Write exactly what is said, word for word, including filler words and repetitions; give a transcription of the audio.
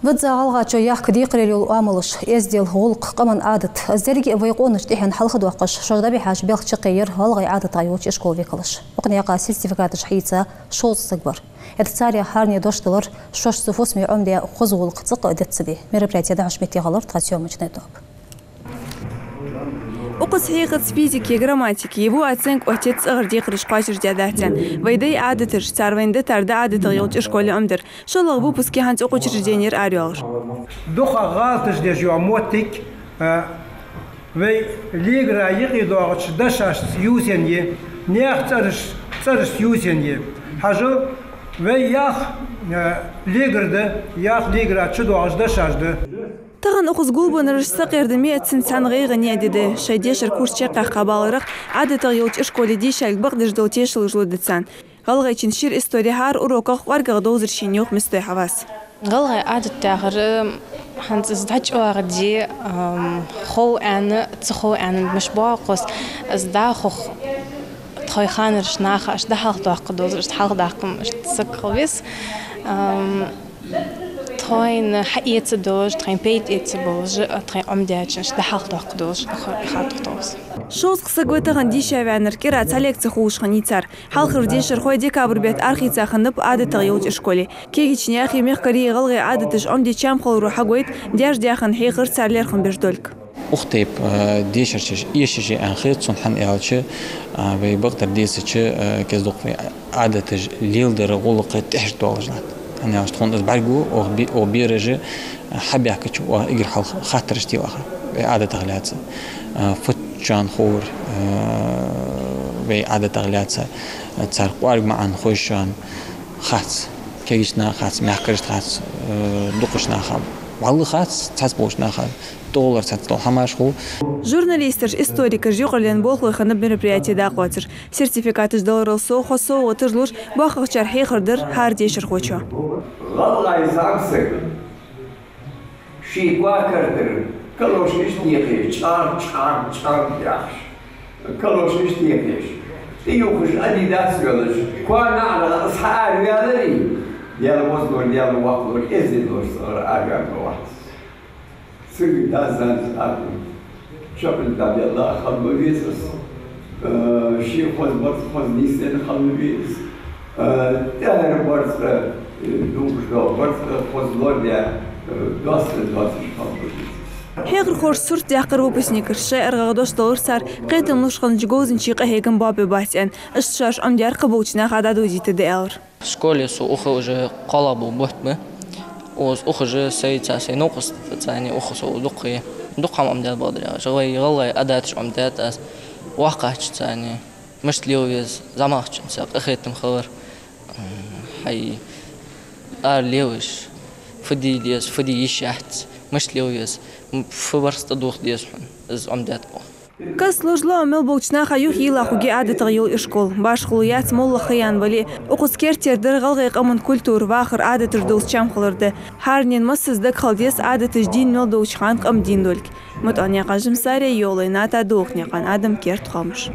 Визза гӀалгӀачо яхка декхарийла йола оамалаш, эздел, гӀулакх, къаман Ӏадат, из деррига а вай къонача тӀехьенна хьалхадоаккхаш, шоаш дӀабихьача белха чакхъяьр ГӀалгӀай Ӏадатах йолча ишкола викалаша. Укх наькъа сертификаташ хьийца шовзткъа саг вар. Эдда царех хӀаране дош далар, шоашца фусаме Ӏомаде хоза гӀулакх цкъа а деш ца де. Мероприяте дӀахьош моттиг хилар тха съёмочни тоаба. Укхаза хьехац физика, грамматика, его оценка оттаде цӀагӀара декхараш кхоачашде дац аьнна. Вай дай Ӏадаташ, цар вайна дитар да Ӏадатах йолча ишколе Ӏомадар. ШоллагӀа выпуске хӀанз укх учрежденера арайоалар. Дукха гӀалаташ деш йола моттиг, а, вай легара юкъедоагӀача дешашца ювзаенна я, наьха цӀераш-, цӀерашца ювзаенна я. Хьажал, вай ялх, а, легар да, ялх легара чудоагӀаш дешаш да. Тахан укхаза гулбеннараш сакъердаме а, цхьан-цхьан гӀайгӀане а ди да. Шоай дешара курс чакхъяккха баларах Ӏадатах йолча ишколе дийшалга бакъдеш дола тешалаш лургда царна. ГӀалгӀайчен шира истори хӀара уроках кӀоаргагӀа довзар шийна, йоах Мистой Хьавас. ГӀалгӀай Ӏадат яхар, хӀанз из дӀачӀоагӀде, ам, хов аьнна, ца хов аьнна мишта боагӀа укхаза, из дӀахо тхоай ханарча наха, иштта дӀахьалхадоаккхаш долаш, иштта хьалхадаккха, иштта саг хила веза. Ам, тхоайна хьаэца долаш, тхоайна пайда эца болаш, тхоай Ӏомадаьчунна иштта дӀахьалхадоаккхаш долаш, хатух тховс. Шовзткъа саг ва тахан дийша ваьннар, кӀира цхьа лекци хулаш хиннай цар. Хьалхара дешархой декабрь бетта арахийца хиннаб Ӏадатах йолча ишколе. Кегийча наьха, мехкарий гӀалгӀай Ӏадаташ Ӏомаде чам хиларо хьагойт, даьша даь хинна хьехар цар лерхӀам беш долга. Укх тайпара, э, дешархой эшаш я аьнна хет сона, хӀана аьлча, а, вай бакъдар дийцача, э, кӀезига-дукха вай Ӏадаташ леладара гӀулакх тӀехьашка доалаш латт. ХӀана аьлча тхона из бӀаргаго, оаха бе-, оаха бераш, э, хьабаьхкача оаха эггара хьалха хаттараш телар вай Ӏадатах лаьца. Э, фу шоана ховр, э, вай Ӏадатах лаьца, э, цар кӀоарга маӀан хой шоана хац. Кегийча наха хац, мехкарашта хац, э, дукхача наха, вӀалла хац, цхьацца болча наха тӀагӀоллара цхьацца дола хӀамаш хул. Журналисташ, историкаш, юкъарлен болхлой хиннаб мероприяте дакъа лоацар. Сертификаташ даларал совгӀа, хоза совгӀаташ луш, боккхагӀчар хьехар дар хӀара дешархочоа. ГӀалгӀай зӀамсаг ший коа картара калошнаш декхе, чӀар, чӀар, чӀар яхаш. Калошнаш декхе. ТӀаювхаш, Адидас йолаш, коа наӀарах из хьаараваьлар, Даьла вазлора, Даьла воккхалора, эздел долаш цӀагӀара араваьнна вац. Цига дас-нанас атта чакхдаьнна дӀабелла хинна ма веза из. Э, ший хоза барзкъа хоза нийсденна хинна ма веза из. Э, тӀехьара барзкъа, э, дувгаш дола барзкъа хоза лорадаь, э, доастар доацаш хинна ма веза из. Хьехархоша сурт даьккхар выпускникашта, шоай аргӀагӀа дош далар цар, кхетам луш хиннача говзанчий къахьегам боабе бац аьнна. Иштта шоаш Ӏомадаьр кхыболча наха дӀадовзийтаргда аьлар. Школе со уха уже кхоалагӀа бола бутт ба. Укхаза уха уже сай, цхьа сай новкъосташца цхьана уха со дукха, дукха хӀама Ӏомадаьд, бакъдар аьлча. Вай гӀалгӀай Ӏадаташ Ӏомадаьд аз. ВоккхагӀчунца цхьана мишта лела веза, зӀамагӀчунца къахетам хилар. Хьай ара лелаш, фу де деза, фу де йиш яц, мишта лела веза, м, фу барзкъа тӀадувха деза хьона, из Ӏомадаьд оаха. Каст луш лоӀам мел болча наха юхайийлла хургья Ӏадатах йола ишкол. Башхало яц моллагӀа ха яьнна вале а, укхаза керттера дар гӀалгӀай къаман культура, вахара Ӏадаташ долаш чам хилар да. ХӀаранена массаза дагахьа деза Ӏадаташ дийна мел долча хана къам дийна долга. МутӀахьнаькъан Жамсари, Йовлой Ната, Долакхнаькъан Адам, «Керда хоамаш».